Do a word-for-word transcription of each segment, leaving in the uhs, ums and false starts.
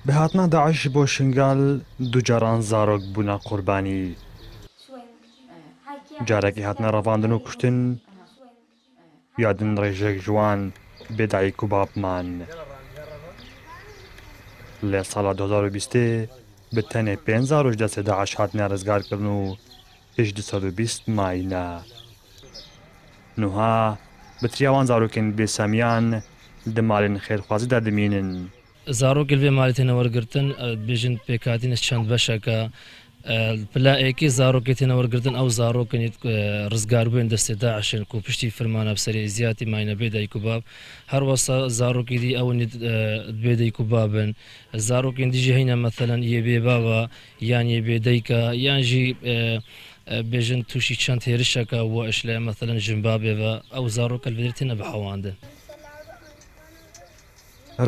Bi hatina DAIŞ ji bo Şingal du caran zarok bûne qurbanî. Carekî hatine revandin û kuştin, ya din rêjek ji wan bê dayik û bab man. Li sala du hazar û bîstê bi tenê pênc zarok ji destê DAIŞ hatine rizgarkirin û pişt du sed û bîst mayîne. Nuha bi tiriya wan zarokên bêsemiyan di malên xêrxwazî de dimînin. Zarokê li vê malê têne wergirtin, e, dibêjin pêkhatîn ji çend beşek e. E, pila êkê zarokê têne wergirtin, ew zarokên, e, rizgarbûyên destê DAIŞ in ku piştî firmana bi serê êziyatî mayîne bê dayik û bab. Her wesa zarokê dî ew in, e, bê dayik û bab in. Zarokên dî jî heyne, meselen, yê bê bab e, yan yê bê dayik e, yan jî, e, e, bêjin tûşî çend hêrişek e, we işle, meselen, jin babê ve, ew zarok li vê derê têne bihewandin.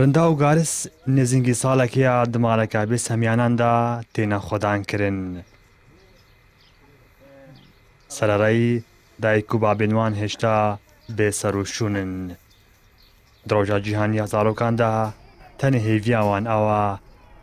Rinda û Garis nêzîngî salekê ya di maleke bêsemiyanan de têne xwedan kirin. Serereyî dayik û babên wan hêşta bê ser û şûn in. Di roja cîhanî ya zarokan de tenê hêviya wan ew e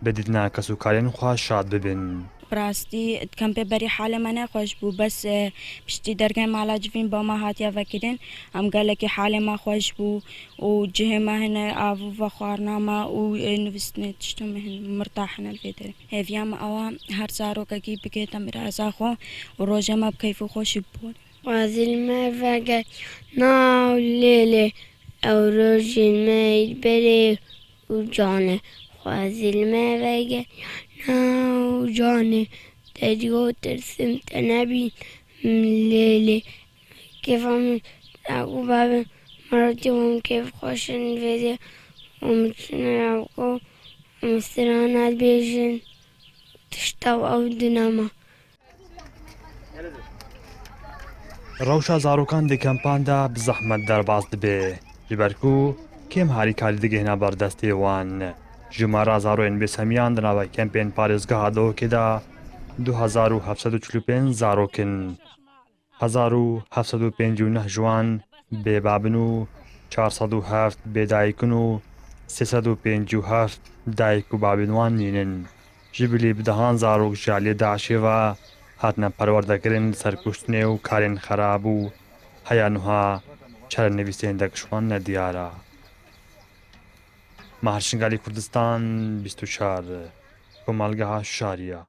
bi dîtina kesûkarên xwe şad bibin. Bi rastî di kempê berî halê me ne xweş bû, bes, e, piştî dergehê mala civîn ba me hatiye vekirin, em gelekî halê me xweş bû û cihê me hene av û vexwarina me û, e, nivîstinê tiştên me hin mirtah hene li vê derê. Hêviya me ew e her zarokekî bigihête mîraza xwe û rojê me bi keyf û xweşî bibore. Xwezî li me vege nav lêlê, ew rojên me yê berê û canê. Xwezî li me vege nav canê, te digot tirsim te nebîn lêlê. Kêfa min, dayik û babê me re tê wan kêf xweş in vê dê û min çûne dayik û em strana dibêjin tişta ew dine me. Rewşa zarokan di kempan de bi zehmet derbas dibe, ji ber ku kêm harîkarî digihîne ber destê wan. Jimara zaroyên bêsemiyan di nava kempên parêzgeha Dihokê de du hezar û heft sed û çil û pênc zarok in. Hezar û heft sed û pêncî û neh ji wan bêbab in û çar sed û heft bêdayik in û sê sed û pêncî û heft dayik û babên wan nînin. Ji bilî bi dehan zarok ji aliyê DAIŞê ve hatine perwerdekirin li ser kuştinê û karên xerab û heya nuha çarenivîsên dek ji wan nediyar e. Mahir Şingalî, Kurdistan bîst û çar, Komelgeha Şariya.